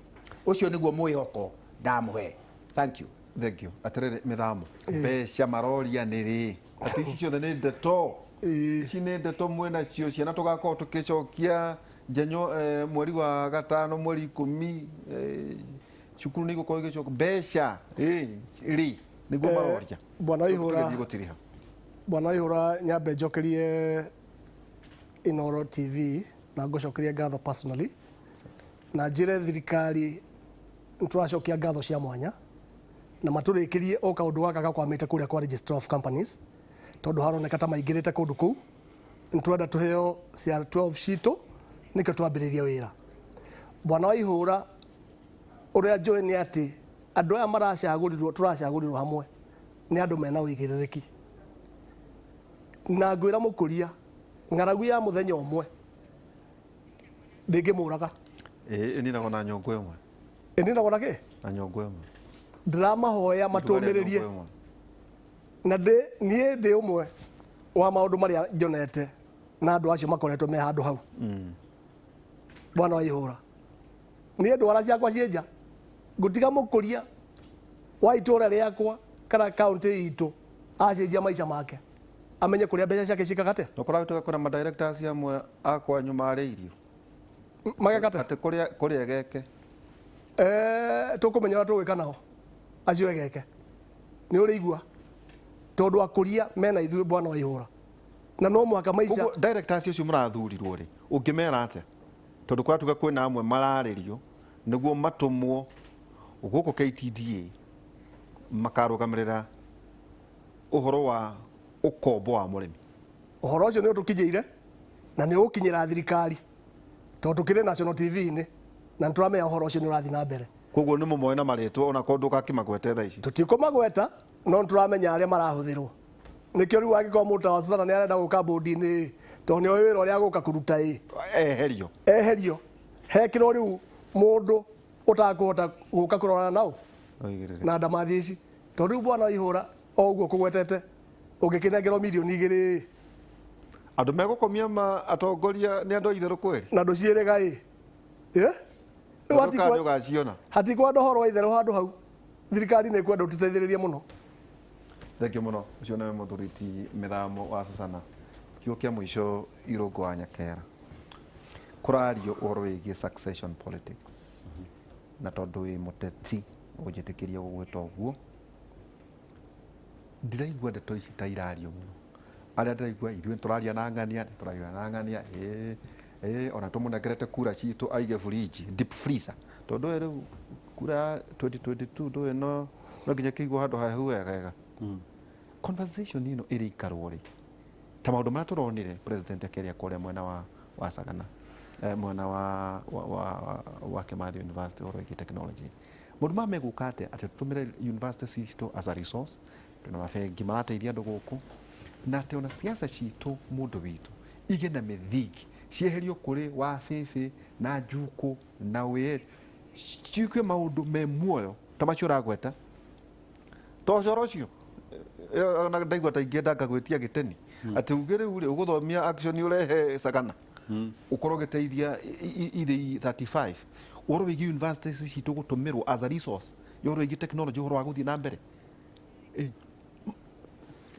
Ũcio nĩguo mwĩhoko ndamũhe. Thank you. Thank you. Atĩrĩrĩ mĩthamo, mbeca maroria nĩ rĩ? Atĩ ici ciothe nĩ ndeto. Ici nĩ ndeto mwĩnacio, ciana tũgakorwo tũkĩcokia njenyo mweri wa gatano, mweri 10, cukuru nĩ igũkorwo igĩcoka. Mbeca rĩ nĩguo maroria. Bwana Waihũra, Tũgĩthiĩ gũtiriha. Bwana Waihũra, nyambe njokerie Inooro TV na ngũcokerie ngatho personally, na njĩre thirikari nĩtũracokia ngatho cia mwanya na matũrĩkĩrie o kaũndũ gaka gakwamĩte kũrĩa kwa Registrar of Companies, tondũ haroneka ta maingĩrĩte kũndũ kũu. Nĩtũrenda tũheo CR12 citũ nĩkĩo twambĩrĩrie wĩra. Bwana Waihũra, ũrĩa njũĩ nĩ atĩ andũ aya maracagũrirwo, tũracagũrirwo hamwe nĩ andũ mena ũigĩrĩrĩki. Na ngwĩra mũkũria, ng'aragu ya mũthenya ũmwe ndĩngĩmũraga. Ĩninagwo na nyũngũ ĩmwe. Ĩninagwo na kĩ? Na nyũngũ ĩmwe. Ndĩramahoya matũmĩrĩrie. Na niĩ ndĩ ũmwe wa maũndũ marĩa njonete na andũ acio makoretwo me handũ hau. Bwana Waihũra, niĩ ndwara ciakwa ciĩ nja, ngũtiga mũkũria wa itũũra rĩakwa kana kaũntĩ itũ acenjia maica make, amenye kũrĩa mbeca ciake ciĩkaga atĩa. Na kũragĩtuĩka kwĩna madirectors amwe a kwanyu marĩirio. Mageka atĩa? Atĩ kũrĩa egeke. Tũkũmenya ũrĩa tũgwĩka nao acio egeke. Nĩ ũrĩigua tondũ akũria mena ithuĩ Bwana Waihũra, na no mũhaka maica. Koguo directors acio mũrathurirwo rĩ, ũngĩmera atĩa? Tondũ kũratuĩka kwĩna amwe mararĩrio nĩguo matũmwo gũkũ KTDA makarũgamĩrĩra ũhoro wa ũkombo wa mũrĩmi. Ũhoro ũcio nĩ ũtũkinyĩire na nĩ ũgũkinyĩra thirikari, tondũ tũkĩrĩ National TV-inĩ na nĩ tũramenya ũhoro ũcio nĩ ũrathiĩ na mbere. Koguo nĩ mũmoe na marĩtwa ona korwo ndũgakĩmagwete thaa ici. Tũtikũmagweta, no nĩ tũramenya arĩa marahũthĩrwo. Nĩkĩo rĩu angĩkorwo mũndũ ta wa Susana nĩ arenda gũka bũndi-inĩ, tondũ nĩoĩ wĩra ũrĩa agũka kũruta ĩ. Eherio. Eherio. Hekĩrwo rĩu mũndũ ũtakũhota gũka kũrorana nao. Oigĩrĩre. Na ndamathi ici. Tondũ rĩu Bwana Waihũra o ũguo kũgwetete, ũngĩkĩnengerwo mirioni 2. Andũ megũkomia ma atongoria nĩ andũ a itherũ kweri? Na ndũciĩrĩga ĩ. Rĩu Andũ kana nĩ ũgaciona? hatikwenda ũhoro wa itherũ handũ hau. Thirikari nĩ ĩkwenda ũtũteithĩrĩrie mũno. Thank you mũno. Ũcio nĩwe mũthuri ti mĩthamo wa Susana. Kiugo kĩa mũico Irũngũ wa Nyakera. Kũrario ũhoro wĩgiĩ succession politics, na tondũ wĩ mũteti ũnjĩtĩkĩrie gũgwĩta ũguo, ndiraigua ndeto ici ta irario mũno. Arĩa ndĩraigua, ithuĩ tũraria na ng'ania, tũraria na ng'ania, ĩĩ ĩĩ, ona tũmũnengerete kura citũ aige fridge, deep freezer, tondũ we rĩu kura ya 2022 ndũĩ no nginya kĩigwo handũ hahehu wegega. Conversation ĩno ĩrĩikarwo rĩ ta maũndũ marĩa tũronire president akĩaria kũrĩa mwena wa Sagana, mwena wa Kimathi University, ũhoro wĩgiĩ technology, maũndũ maya megũka atĩa, atĩ tũtũmĩre university citũ as a resource? Twĩna mabengi marateithia andũ gũkũ, na atĩ ona siasa citũ, mũndũ witũ, igĩe na mĩthingi, cieherio kũrĩ wa bĩbĩ na njukũ na wĩ ciuke maũndũ me muoyo ta macio ũragweta. To ũcoro ũcio, ona ndaigua ta ingĩenda ngagwĩtia gĩteni atĩ uge rĩu rĩ ũgũthomia action ũrehe Sagana, ũkorwo ũgĩteithia ithĩi 35, ũhoro wĩgiĩ universities citũ gũtũmĩrwo as a resource ya ũhoro wĩgiĩ technology, ũhoro wa gũthiĩ na mbere.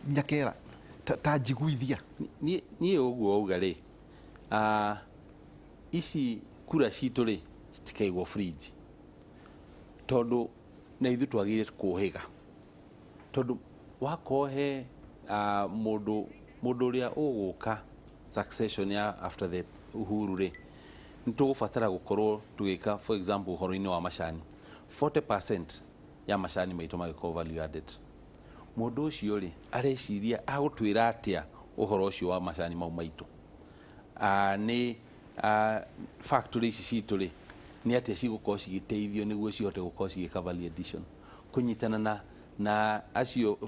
Nyakera ta njiguithia. Niĩ ũguo wauga rĩ, ici kura citũ rĩ citikaigwo fridge, tondũ na ithuĩ twagĩrĩire kũhĩga, tondũ wakorwo he mũndũ ũrĩa ũgũka succession ya after the Uhuru rĩ, nĩ tũgũbatara gũkorwo tũgĩka, for example, ũhoro-inĩ wa macani, 40% ya macani maitũ magĩkorwo value added. Mũndũ ũcio rĩ areciria agũtwĩra atĩa ũhoro ũcio wa macani mau maitũ? Nĩ factory ici citũ rĩ, nĩ atĩa cigũkorwo cigĩteithio nĩguo cihote gũkorwo cigĩka value addition, kũnyitana na acio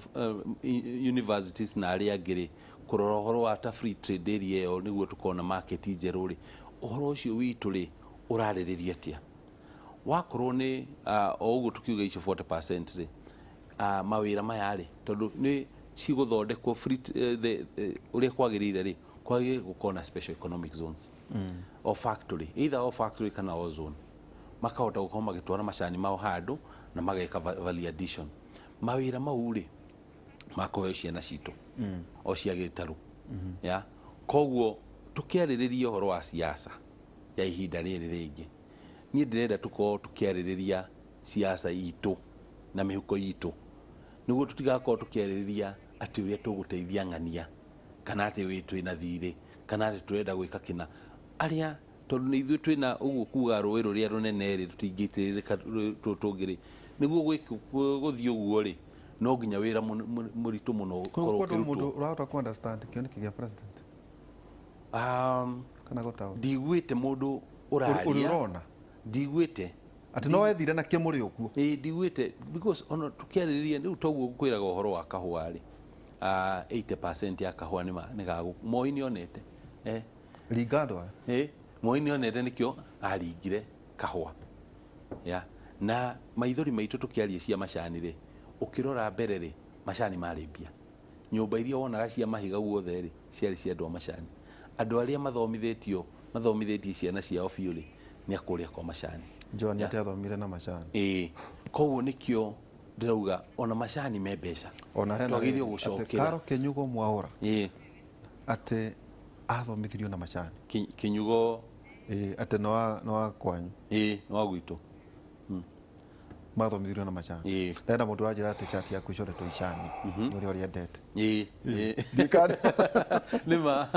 universities na arĩa angĩ rĩ, kũrora ũhoro wa ta free trade area ĩyo nĩguo tũkorwo na market njerũ rĩ, ũhoro ũcio witũ rĩ ũrarĩrĩria atĩa? Wakorwo nĩ o ũguo tũkiuga icio 40% rĩ, mawĩra maya rĩ, tondũ nĩ cigũthondekwo free ũrĩa kwagĩrĩire rĩ, kwagĩrĩire gũkorwo na special economic zones, o factory, either o factory kana o zone, makahota gũkorwo magĩtwara macani mao handũ na mageka value addition. Mawĩra mau rĩ makũheo ciana citũ o cia gĩtarũ ya. Koguo tũkĩarĩrĩria ũhoro wa siasa ya ihinda rĩrĩ rĩngĩ, niĩ ndĩrenda tũkorwo tũkĩarĩrĩria siasa itũ na mĩhuko itũ, nĩguo tũtigakorwo tũkĩarĩrĩria atĩ ũrĩa tũgũteithia ng'ania, kana atĩ wĩ twĩna thirĩ, kana atĩ tũrenda gwĩka kĩna arĩa, tondũ nĩ ithuĩ twĩna ũguo kuga rũĩ rũrĩa rũnene rĩ tũtingĩitĩrĩrĩka tũngĩ rĩ. Nĩguo gũthiĩ ũguo rĩ, no nginya wĩra mũritũ mũno ũkorwo Koguo mũndũ ũkĩrutwo. Ũrahota ku understand kĩoneki gĩa president kana gũtaũra? Ndiguĩte mũndũ ũrĩa ũraria. Ũrona Ndiguĩte. Atĩ no ethire na kĩmũrĩ ũguo. Ĩĩ, ndiguĩte, because ona tũkĩarĩrĩria rĩu toguo ngwĩraga ũhoro wa kahũa rĩ, 80% ya kahũa nĩ ga Moi nĩ onete, Ringado aya. Ĩ Moi nĩ onete, nĩkĩo aringire kahũa ya na maithori maitũ. Tũkĩaria cia macani rĩ, ũkĩrora mbere rĩ, macani marĩ mbia. Nyũmba iria wonaga cia mahiga guothe rĩ, ciarĩ cia andũ a macani. Andũ arĩa mathomithĩtio, mathomithĩtie ciana ciao biũ rĩ, nĩ akũrĩa kwa macani. John atĩ athomire na macani. Ĩĩ, koguo nĩkĩo ndĩrauga ona macani me mbeca. Ona hena twagĩrĩirwo rĩrĩ, atĩ gũcokera. Karo Kinyugo Mwaũra atĩ athomithirio na macani. Kinyugo. Ĩĩ, atĩ no wa kwanyu. Ĩĩ, nĩ wa gwitũ. Mathomithirio na macani. Ndenda mũndũ ũranjĩra atĩ cati yaku icoretwo icani nĩ ũrĩa ũrĩendete. Ĩĩ. Ndikana. Nĩ ma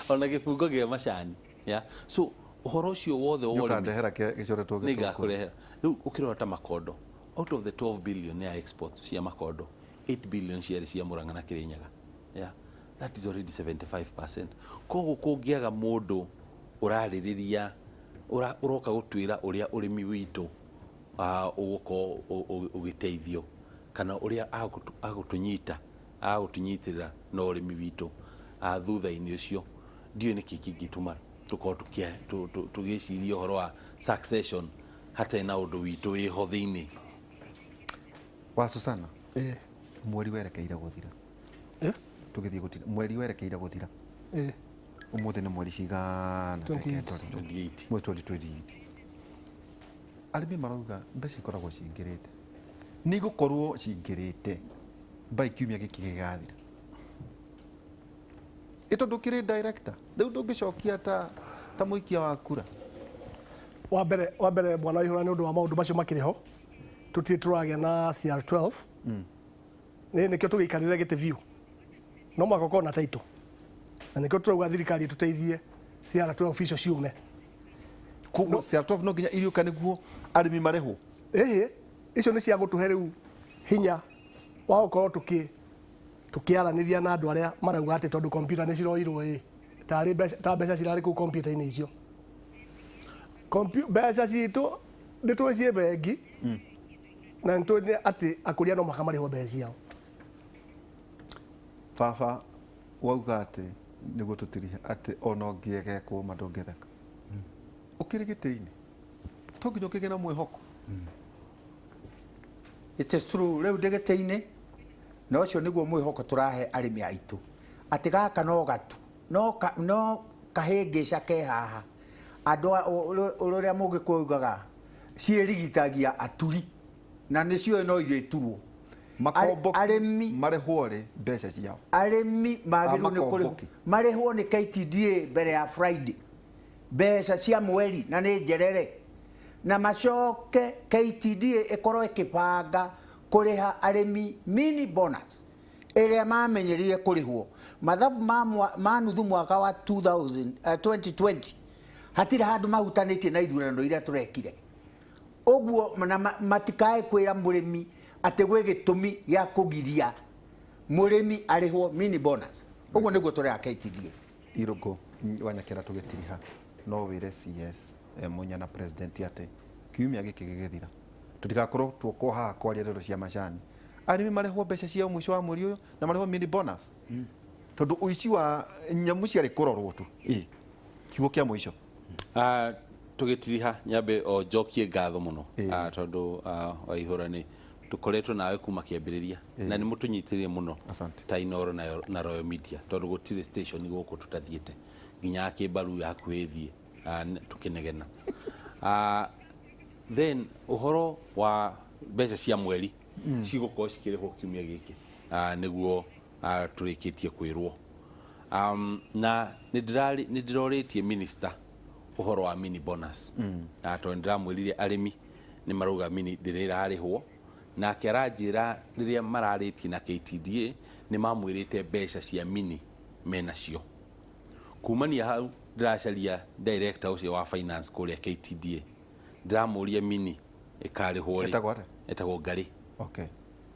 ona gĩbungo gĩa macani ya. So ũhoro ũcio wothe wa ũrĩmi Nĩũkandehera gĩcoretwo nĩ gĩtũngũrũ. Ngakũrehera. Rĩu ũkĩrora ta makondo, out of the 12 billion ya exports cia makondo, 8 billion ciarĩ cia Murang'a na Kirinyaga. Yeah, that is already 75%. Koguo kũngĩaga mũndũ ũrarĩrĩria, ũroka gũtwĩra ũrĩa ũrĩmi witũ ũgũkorwo ũgĩteithio, kana ũrĩa agũtũnyita, agũtũnyitĩrĩra na ũrĩmi witũ thutha-inĩ ũcio, ndiũĩ nĩkĩ kĩngĩtũma tũkorwo tũgĩciria ũhoro wa succession hatarĩ na ũndũ witũ wĩho thĩinĩ. Wa Susana, mweri werekeire gũthira. Tũgĩthiĩ gũtira, mweri werekeire gũthira. Ũmũthĩ nĩ mweri cigana? 28. 28. Mweri 2028. Arĩmi marauga mbeca ikoragwo cingĩrĩte, nĩ igũkorwo cingĩrĩte by kiumia gĩkĩ gĩgathira. Ĩ tondũ kĩrĩ director rĩu, ndũngĩcokia ta Ta mũikia wa kura. Wa mbere bwana Waihura, nĩ ũndũ wa maũndũ macio makĩrĩ ho, tũtirĩ tũragĩa na CR12. Nĩ nĩkĩo tũgĩikarĩre gĩtĩ biũ, no mũhaka ũkorwo na title, na nĩkĩo tũrauga thirikari ĩtũteithie CR12 icio ciume. Koguo CR12 no nginya iriũka nĩguo arĩmi marĩhwo? Ĩhĩ, icio nĩ cia gũtũhe rĩu hinya wa gũkorwo tũkĩaranĩria na andũ arĩa marauga atĩ tondũ kompiuta nĩ ciroirwo, ĩ tarĩ mbeca, ta mbeca cirarĩ kũu kompiuta-inĩ icio. Mbeca citũ nĩ tũĩ ciĩ bengi, na nĩ tũĩ atĩ akũria no mũhaka marĩhwo mbeca ciao. Baba wauga atĩ nĩguo tũtirihe atĩ ona ũngĩegekwo ma ndũngĩtheka ũkĩrĩ gĩtĩ-inĩ, to nginya ũkĩgĩe na mwĩhoko. It is true, rĩu ndĩ gĩtĩ-inĩ, na ũcio nĩguo mwĩhoko tũrahe arĩmi aitũ, atĩ gaka no gatu no kahĩngĩca ke haha. Andũ ũrĩa mũgĩkũyũ ugaga ciĩrigitagia aturi na nĩcio no irĩturwo. Makomboki Arĩmi marĩhwo rĩ mbeca ciao? Arĩmi magĩrĩirwo nĩ kũrĩhwo Makomboki. Marĩhwo nĩ KTDA mbere ya Friday mbeca cia mweri, na nĩ njerere, na macoke KTDA ĩkorwo ĩkĩbanga kũrĩha arĩmi mini bonus ĩrĩa mamenyerire kũrĩhwo mathabu ma nuthu mwaka wa 2000, 2020. Hatirĩ handũ mahutanĩtie na ithurano iria tũrekire ũguo, na matikae kwĩra mũrĩmi atĩ gwĩ gĩtũmi gĩa kũgiria mũrĩmi arĩhwo mini bonus. Ũguo nĩguo tũrera KTDA. Irũngũ Wanyakĩra, tũgĩtiriha, no wĩre CS Munya na president atĩ kiumia gĩkĩ gĩgĩthira tũtigakorwo tuokwo haha kwaria ndeto cia macani, arĩmi marĩhwo mbeca ciao mũico wa mweri ũyũ na marĩhwo mini bonus, tondũ ũici wa nyamũ ciarĩ kũrorwo tu. Ĩ kiugo kĩa mũico? Tũgĩtiriha, nyambe o njokie ngatho mũno, tondũ Waihũra, nĩ tũkoretwo nawe kuma kĩambĩrĩria na nĩ mũtũnyitĩrĩire mũno. Asante. Ta Inoro na Royal Media, tondũ gũtirĩ station gũkũ tũtathiĩte, nginya Kĩmbaru hakuhĩ thiĩ tũkĩnegena. Then ũhoro wa mbeca cia mweri cigũkorwo cikĩrĩhwo kiumia gĩkĩ, nĩguo tũrĩkĩtie kwĩrwo, na nĩ ndĩrorĩtie minister ũhoro wa mini bonus, tondũ nĩ ndĩramwĩrire arĩmi nĩ marauga mini ndĩrĩ ĩrarĩhwo, nake aranjĩra rĩrĩa mararĩtie na KTDA nĩ mamwĩrĩte mbeca cia mini menacio. Kumania hau ndĩracaria director ũcio wa finance kũrĩa KTDA, ndĩramũria mini ĩkarĩhwo rĩ. Ĩtagwo atĩa? Ĩtagwo Ngarĩ. Okay,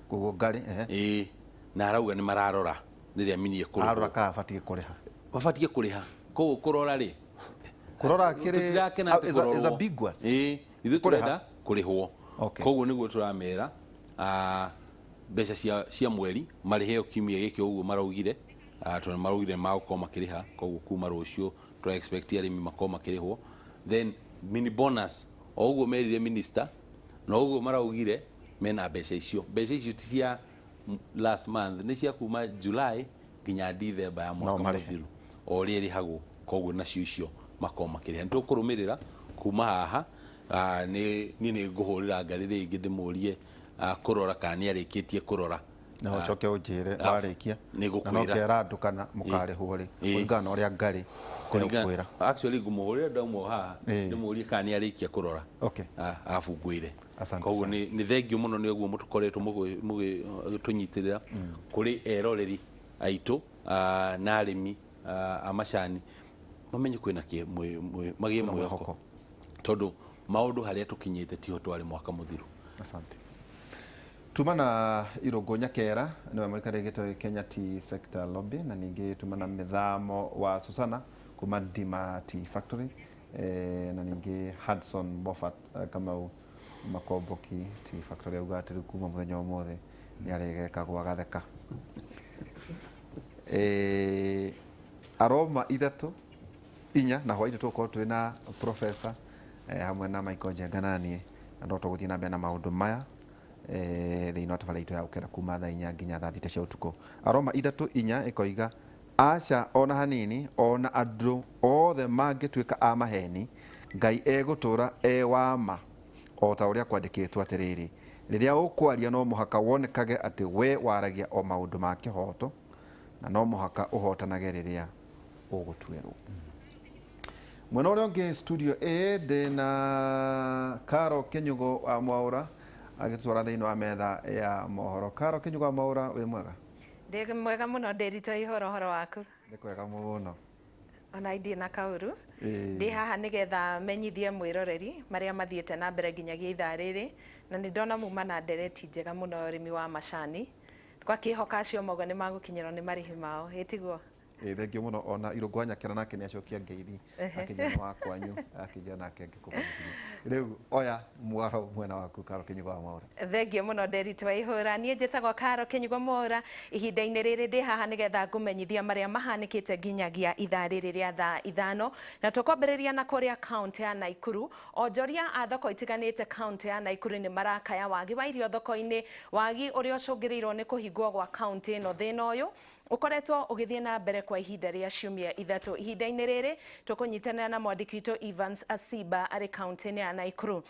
koguo Ngarĩ, ehe. Ĩĩ, na arauga nĩ mararora rĩrĩa mini arora ĩkũrĩhwo. Kana abatiĩ kũrĩha. Mabatiĩ kũrĩha, koguo kũrora rĩ, Kũrora kĩrĩ tũtirakena atĩ is kũrorwo. ambiguous. Ĩĩ, ithuĩ Kũrĩha. tũrenda kũrĩhwo. Koguo nĩguo tũramera, mbeca cia mweri marĩheo kiumia gĩkĩ, ũguo maraugire, tondũ maraugire magũkorwo makĩrĩha. Koguo kuma rũciũ tũra expect arĩmi makorwo makĩrĩhwo. Then mini bonus, o ũguo merire minister na ũguo maraugire mena mbeca icio. Mbeca icio ti cia last month, nĩ cia kuma July nginya December ya mwaka No marĩhe. mũthiru, o ũrĩa ĩrĩhagwo. Koguo nacio icio makorwo makĩrĩha. Nĩ tũkũrũmĩrĩra kuma haha. Niĩ nĩ ngũhũrĩra Ngarĩ rĩngĩ ndĩmũrie kũrora kana nĩ arĩkĩtie kũrora. Na ũcoke ũnjĩre warĩkia. Nĩ Na no ngũkwĩra. ngera andũ kana mũkarĩhwo rĩ, kũringana na ũrĩa Ngarĩ egũkwĩra. Actually ngũmũhũrĩra ndaumwo haha, ndĩmũrie kana nĩ arĩkia kũrora. Arabu ngwĩre. Asante Koguo sana. nĩ thengio mũno nĩ ũguo mũtũkoretwo mũgĩtũnyitĩrĩra kũrĩ eroreri aitũ, na arĩmi a macani mamenye kwĩna magĩe Kwĩna mwĩhoko, mwĩhoko. Tondũ maũndũ harĩa tũkinyĩte tiho twarĩ mwaka mũthiru. Asante. Tuma na Irũngũ Nyakera, nĩwe mũikarĩri gĩtĩ Kenya Tea Sector Lobby, na ningĩ tuma na Mĩthamo wa Susana kuma Ndima Tea Factory, na ningĩ Hudson Moffat, Kamau Makomboki Tea Factory, auga atĩ rĩu kuma mũthenya wa ũmũthĩ nĩ arĩgekagwo agatheka. Aroma ithatũ inya na hwainĩ tũgũkorwo twĩ na professor, hamwe na Michael Njenga na niĩ, na no tũgũthiĩ na mbere na maũndũ maya thĩinĩ wa tabarĩra itũ ya gũkĩra kuma thaa 4 nginya thaa 6 cia ũtukũ. Aroma 3:4 ĩkoiga aca ona hanini, ona andũ othe mangĩtuĩka a maheni, Ngai egũtũra e wa ma, o ta ũrĩa kwandĩkĩtwo atĩrĩrĩ, rĩrĩa ũkwaria no mũhaka wonekage atĩ we waragia o maũndũ ma kĩhoto, na no mũhaka ũhotanage rĩrĩa ũgũtuĩrwo. Mwena ũrĩa ũngĩ studio A ndĩna Karo Kĩnyugo wa Mwaũra agĩtwara thĩinĩ wa metha ya mohoro. Karo Kĩnyugo wa Mwaũra, wĩ mwega? Ndĩ mwega mũno Ndĩritũ, ihoro ũhoro waku? Nĩ kwega mũno. Ona ndirĩ na kaũru. Ĩĩ. Ndĩ haha nĩgetha menyithie mwĩroreri marĩa mathiĩte na mbere nginyagia ithaa rĩrĩ, na nĩ ndona muma na ndereti njega mũno ya ũrĩmi wa macani. Twakĩhoka acio mauga nĩ magũkinyĩrwo nĩ marĩhi mao, ĩ tiguo? Ĩĩ, thengiũ mũno. Ona Irũngũ wa Nyakĩra nake nĩ acokia ngeithi, akĩnjĩra nĩ wa kwanyu, akĩnjĩra nake ngĩkũmenyithie. Rĩu oya mwaro mwena waku Karo Kĩnyugo wa Mwaũra. Thengiũ mũno Nderitu wa Ihũra. Niĩ njĩtagwo Karo Kĩnyugo Mwaũra. Ihinda-inĩ rĩrĩ ndĩ haha nĩgetha ngũmenyithia marĩa mahanĩkĩte nginyagia ithaa rĩrĩ rĩa thaa 5. Na tũkwambĩrĩria na kũrĩa kaũntĩ ya Naikuru. Onjoria a thoko itiganĩte kaũntĩ ya Naikuru nĩ marakaya wagi wa irio thoko-inĩ, wagi ũrĩa ũcũngĩrĩirwo nĩ kũhingwo gwa kaũntĩ ĩno. Thĩna ũyũ ũkoretwo ũgĩthiĩ na mbere kwa ihinda rĩa ciumia 3. Ihinda-inĩ rĩrĩ tũkũnyitanĩra na mwandĩki witũ Evans Asiba arĩ kaũntĩ-inĩ ya Naikuru.